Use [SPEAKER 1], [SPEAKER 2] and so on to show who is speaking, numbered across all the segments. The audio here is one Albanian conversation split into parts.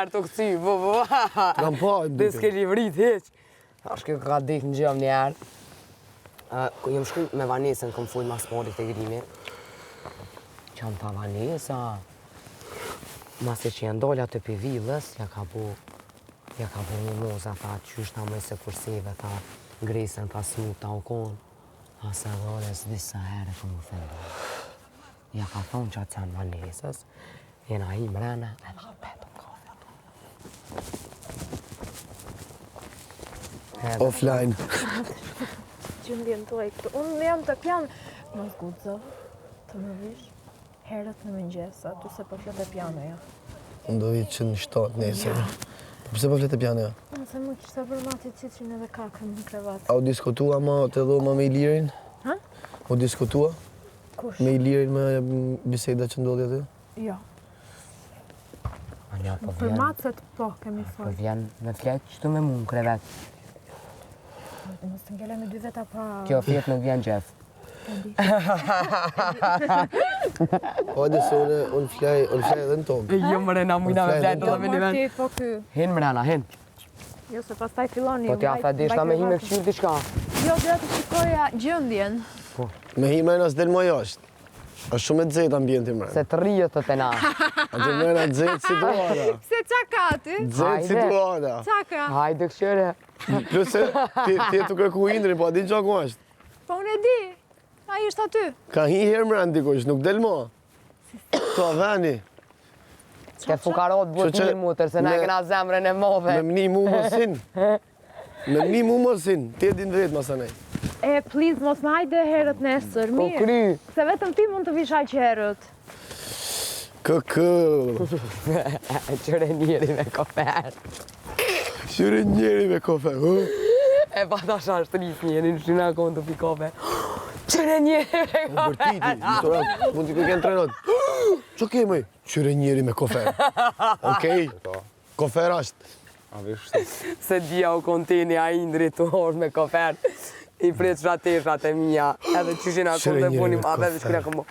[SPEAKER 1] herë të këcy, po, po.
[SPEAKER 2] Kam pa, i
[SPEAKER 1] Dhe
[SPEAKER 2] duket.
[SPEAKER 1] s'ke livrit hiq. Thash kjo ka dek në gjem një herë. Uh, ku jam shku me Vanesën, kom fol mas pari te grimi. Që më tha Vanesa, masi që janë dalë aty pi villës, ja ka bu, ja ka bu mimoza, tha, qysh tha më se kurseve, tha, Gresën, tha, smuta u konë. Tha se edhe unë s'di sa herë kom ofendu. Ja ka thonë që atë janë Vanesës, jena hi mrena, edhe apet u ka ofendu. Edhe-
[SPEAKER 2] Offline.
[SPEAKER 3] Gjendjen tuaj këtu. Unë jam të pian, mos guxo të më vish herët në mëngjes, aty se po flet e pianoja.
[SPEAKER 2] Unë do vi që në 7 nesër. Po pse po flet e pianoja?
[SPEAKER 3] Nëse më kishte bërë mati cicin edhe kakën në krevat.
[SPEAKER 2] A u diskutua ma te dhoma me Ilirin?
[SPEAKER 3] Ha?
[SPEAKER 2] U diskutua
[SPEAKER 3] Kush?
[SPEAKER 2] me Ilirin me biseda që ndodhi aty?
[SPEAKER 3] Jo.
[SPEAKER 1] Anja, po
[SPEAKER 3] Për
[SPEAKER 1] vjen,
[SPEAKER 3] macet po kemi
[SPEAKER 1] po
[SPEAKER 3] fol.
[SPEAKER 1] vjen me flet qëtu me mu në krevet.
[SPEAKER 3] Mos të ngelemi dy veta pa...
[SPEAKER 1] Kjo fjet nuk vjen qef.
[SPEAKER 2] Hajde se unë unë flej, unë flej edhe në tokë.
[SPEAKER 1] Jo mrena, mujna me
[SPEAKER 2] Unë flej
[SPEAKER 1] flet
[SPEAKER 2] edhe
[SPEAKER 1] edhe me një
[SPEAKER 3] Mor
[SPEAKER 1] vend.
[SPEAKER 3] ti, po ky.
[SPEAKER 1] Hin mrena, hin.
[SPEAKER 3] Jo, se pastaj filloni.
[SPEAKER 1] Po t'ja
[SPEAKER 3] mbaj-
[SPEAKER 1] tha deshta
[SPEAKER 3] mbaj
[SPEAKER 1] me hi me
[SPEAKER 3] krevatin.
[SPEAKER 1] kqyr diçka.
[SPEAKER 3] Jo, doja të shikoja gjendjen.
[SPEAKER 2] Me hi mrena s'del më jashtë. Është shumë e nxehtë ambienti mrena.
[SPEAKER 1] Se të rrijet të të na.
[SPEAKER 2] Aty mrena nxehtë situata.
[SPEAKER 3] Pse qa ka aty?
[SPEAKER 2] Nxehtë
[SPEAKER 1] Hajde.
[SPEAKER 2] situata.
[SPEAKER 3] Qa ka?
[SPEAKER 1] Hajde kqyre.
[SPEAKER 2] Plus se ti ti je tu kërku Indrin, po a din çka ku është?
[SPEAKER 3] Po unë e di. Ai është aty.
[SPEAKER 2] Ka hi herë mrena dikush, nuk del më. Ka veni.
[SPEAKER 1] Ke fukarot buhet
[SPEAKER 2] Kështu që
[SPEAKER 1] mirë mutër, se na e
[SPEAKER 2] me-
[SPEAKER 1] kena zemrën e madhe.
[SPEAKER 2] Me mni mu mosin. Me mni mu mosin. Ti e din vetë masanej.
[SPEAKER 3] E, please, mos më hajde herët nesër,
[SPEAKER 1] Po
[SPEAKER 3] mirë.
[SPEAKER 1] kry.
[SPEAKER 3] Se vetëm ti mund të vish aq herët.
[SPEAKER 2] Kë kë.
[SPEAKER 1] Qyre njeri me kofer.
[SPEAKER 2] Qyre njeri me kofe. hë?
[SPEAKER 1] E pa ta shash të nis njeri në shina konë të pi kofe. Qyre njeri me
[SPEAKER 2] U
[SPEAKER 1] kofer.
[SPEAKER 2] bërtiti, në restoran, mund t'i kërken trenot. Që kemi? Qyre njeri me kofer. Okej, kofer është.
[SPEAKER 4] A vish shtu.
[SPEAKER 1] Se dia u konteni a indri të orë me kofer. I prit shateshat e mia, edhe qyshin a
[SPEAKER 2] Qyre
[SPEAKER 1] konë të
[SPEAKER 2] njeri
[SPEAKER 1] punim,
[SPEAKER 2] me
[SPEAKER 1] a vetë
[SPEAKER 2] kofer.
[SPEAKER 1] shkre këmo.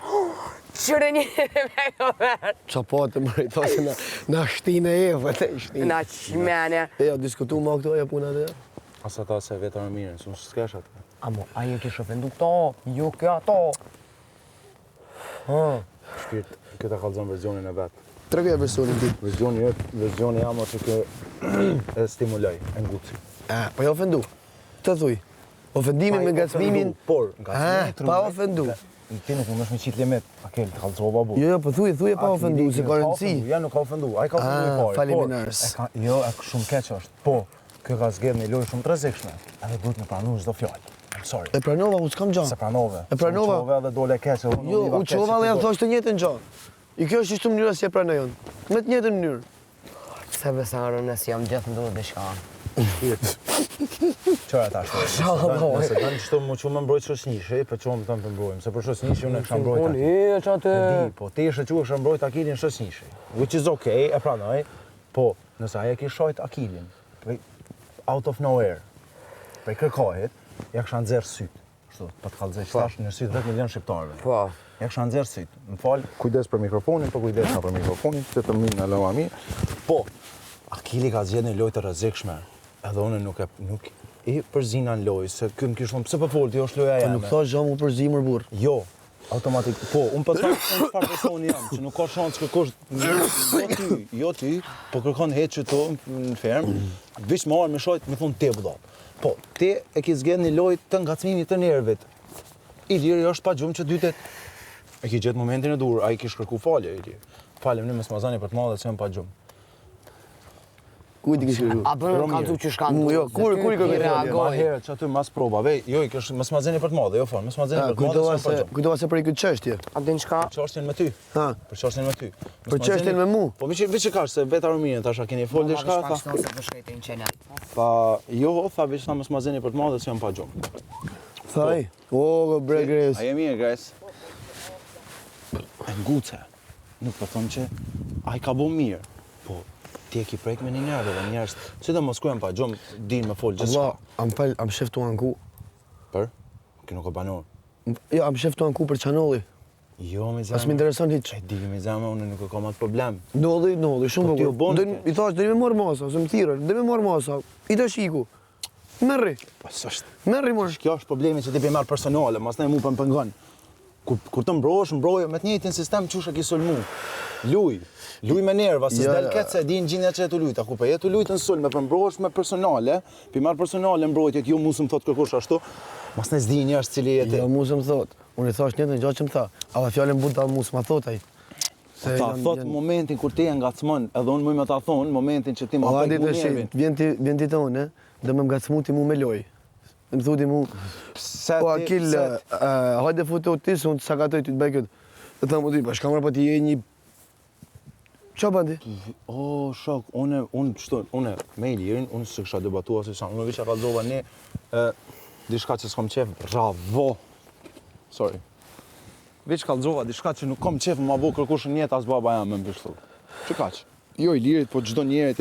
[SPEAKER 1] Qyre njeri me kofer.
[SPEAKER 2] Qa po të mëri, to se na, na shtine e e, te shtine.
[SPEAKER 1] Na qmene.
[SPEAKER 2] E, ja, diskutu ma këto, ja puna dhe.
[SPEAKER 4] A sa ta se veta më mirën, se unë s'kesh atë.
[SPEAKER 1] Amo, a je kish ofendu këto, jo kjo ato.
[SPEAKER 4] Shpirt, kjo ta kallzon versionin e vet.
[SPEAKER 2] Tregoja versionin ti.
[SPEAKER 4] Versioni jot, versioni jam që kjo e stimuloj, e nguci.
[SPEAKER 2] E, po ja ofendu. Të thuj. Ofendimin me ngacmimin,
[SPEAKER 4] Por, ngacmimi
[SPEAKER 2] Ah,
[SPEAKER 4] trunit.
[SPEAKER 2] pa ofendu.
[SPEAKER 4] Ti nuk mundesh me qit limit, a kel, të kallzova bu.
[SPEAKER 2] Jo, jo, po thuj, thuje pa ofendu, se ka rëndësi.
[SPEAKER 4] Ja, nuk ka ofendu, ai ka ofendu i
[SPEAKER 2] Ah,
[SPEAKER 4] pari.
[SPEAKER 2] faleminderit.
[SPEAKER 4] por, e ka- Jo, e shumë keq është. Po, kjo ka zgjedhë një lojë shumë të rrezikshme. Edhe duhet me pranu çdo fjalë. I'm sorry.
[SPEAKER 2] E pranova, unë s'kam gja.
[SPEAKER 4] Se pranove.
[SPEAKER 2] E pranova.
[SPEAKER 4] Se U qove edhe dole keq. edhe unë
[SPEAKER 2] Jo,
[SPEAKER 4] u ndiva
[SPEAKER 2] u
[SPEAKER 4] keq
[SPEAKER 2] qova
[SPEAKER 4] që
[SPEAKER 2] dhe
[SPEAKER 4] ti
[SPEAKER 2] ja
[SPEAKER 4] do-
[SPEAKER 2] thosh të njëjtën gjë. I kjo është ishte mënyra si e pranoj unë. Me të njëjtën mënyrë.
[SPEAKER 1] Se besarën nëse jam gjithë ndodhë diçka.
[SPEAKER 4] Qëra tash. Nëse dan çto më çu më mbrojt shoqnishi, po çu më thon të mbrojmë, se për shoqnishi unë e kisha mbrojt.
[SPEAKER 1] Unë hy, që aty.
[SPEAKER 4] E di, po ti ishe çu e kisha mbrojt Akilin shoqnishi. Which is okay, e pranoj. Po, nëse ai e kish shajt Akilin, prej out of nowhere, prej kërkahit, ja kisha nxjerr syt. Kështu, po të kallzoj tash në syt 10 milion shqiptarëve.
[SPEAKER 1] Po.
[SPEAKER 4] Ja kisha nxjerr syt. Më fal, kujdes për mikrofonin, po kujdes na për mikrofonin, se të më na lëma mirë. Po, Akili ka zgjedhur një lojë të rrezikshme. Edhe unë nuk e nuk i përzina në lojë, se ky më kish thonë pse po fol ti, është loja
[SPEAKER 2] Po
[SPEAKER 4] jeme.
[SPEAKER 2] nuk thash gjë mu për zimër burr.
[SPEAKER 4] Jo, automatik. Po, unë po them unë çfarë personi jam, që nuk ka shans kërkosh jo ty, jo ty, po kërkon heq këtu në fermë, veç më marr me shojt, më thon ti vëlla. Po, ti e ke zgjedhur një lojë të ngacmimit të nervit. Iliri është pa gjumë që dy ditë. E ki gjetë momentin e dur, ai kish kërku falje, Ilir. Falem, ne mos ma zani për të madhe se jam pa gjumë.
[SPEAKER 2] Kujt i kish kërku?
[SPEAKER 1] A bërë më kalzu që shka
[SPEAKER 2] Mu, jo, kur- kur i kërkoj falje?
[SPEAKER 4] Ma
[SPEAKER 1] reagoj.
[SPEAKER 4] herët që aty mas probave, jo, i kish mos ma zani për të madhe, jo fal, mos ma zani
[SPEAKER 2] Ah,
[SPEAKER 4] për të madhe
[SPEAKER 2] Kujtova
[SPEAKER 4] se jam pa
[SPEAKER 2] se
[SPEAKER 4] gjumë.
[SPEAKER 2] kujtova se për i këtë çështje.
[SPEAKER 1] A din çka?
[SPEAKER 4] Çështjen me ty.
[SPEAKER 2] Ha.
[SPEAKER 4] Për çështjen me ty. Mos
[SPEAKER 2] Për
[SPEAKER 4] ma
[SPEAKER 2] çështjen
[SPEAKER 4] zeni-
[SPEAKER 2] me mu?
[SPEAKER 4] Po veç veç e kash se vetë Arminin tash a keni fol diçka tha.
[SPEAKER 1] Se po shkoj te në
[SPEAKER 4] Tha, jo, tha veç tha mos ma zeni për të madhe se jam pa gjumë.
[SPEAKER 2] Tha ai. O, bre Gres.
[SPEAKER 4] A je mirë, Gres? E nguce. Nuk po them që ai ka bo mirë. Po ti e ki prek me një nervë dhe njerëz, sidomos kur janë pa gjumë, din me fol gjithçka.
[SPEAKER 2] Allah, am fal, am shef tu anku.
[SPEAKER 4] Për? Ky nuk o banor.
[SPEAKER 2] Jo, am shef tu anku për Çanolli.
[SPEAKER 4] Jo, me zemër.
[SPEAKER 2] As më intereson hiç.
[SPEAKER 4] E di, me zemër, unë nuk e kam atë problem.
[SPEAKER 2] Ndodhi, ndodhi, shumë
[SPEAKER 4] Po ti u
[SPEAKER 2] bukur.
[SPEAKER 4] bon
[SPEAKER 2] Do i thash, do me marr masa, se më thirrën, do me marr masa. I tash iku. Merri,
[SPEAKER 4] Po s'është.
[SPEAKER 2] merri mor.
[SPEAKER 4] Kjo është problemi që ti pe marr personale, mas ne mu po më pengon. Kur, kur të mbrohesh, mbroje me të njëjtin sistem qysh e ki sulmu. Luj, luj me nerva, se
[SPEAKER 2] Ja,
[SPEAKER 4] s'del
[SPEAKER 2] ja.
[SPEAKER 4] keq se e din gjendja që e të lujta. Kur po je tu lujt në sulm, e po mbrohesh me personale, pi marr personale mbrojtjet, jo mu s'm thot kërkush ashtu. Mas ne s'di njerëz cili je ti.
[SPEAKER 2] Jo, mu s'më thot. Unë i thash njëjtën gjë që më tha. Alla fjalën buta mu s'ma thot ai. Se
[SPEAKER 4] Ta
[SPEAKER 2] janë-
[SPEAKER 4] thot
[SPEAKER 2] janë-
[SPEAKER 4] momentin kur ti e ngacmon, edhe unë muj me ta thon momentin që ti ma
[SPEAKER 2] Alla
[SPEAKER 4] prek
[SPEAKER 2] ditë
[SPEAKER 4] mu
[SPEAKER 2] është,
[SPEAKER 4] nervin.
[SPEAKER 2] vjen ti vjen ti te unë, do më ngacmu ti mu me lojë. Më thu ti mu,
[SPEAKER 4] Pse
[SPEAKER 2] po
[SPEAKER 4] ti-
[SPEAKER 2] Akil,
[SPEAKER 4] pse ti-
[SPEAKER 2] eh, hajde futu ti se unë të sakatoj ty të bëj këtë. Dhe thamë ti, pa shka mërë, po ti je një... Qa bën ti?
[SPEAKER 4] O, shok, unë, unë, qëto, unë, me Ilirin, unë s'e kisha debatu asë sa, unë veç e kallzova një, e, diçka që s'kom qef, bravo! Sorry. Veç kallzova diçka që nuk kom qef ma bo kërkush në jetë as baba jam me mbështu. Që kaq? Jo Ilirit, po çdo njerit.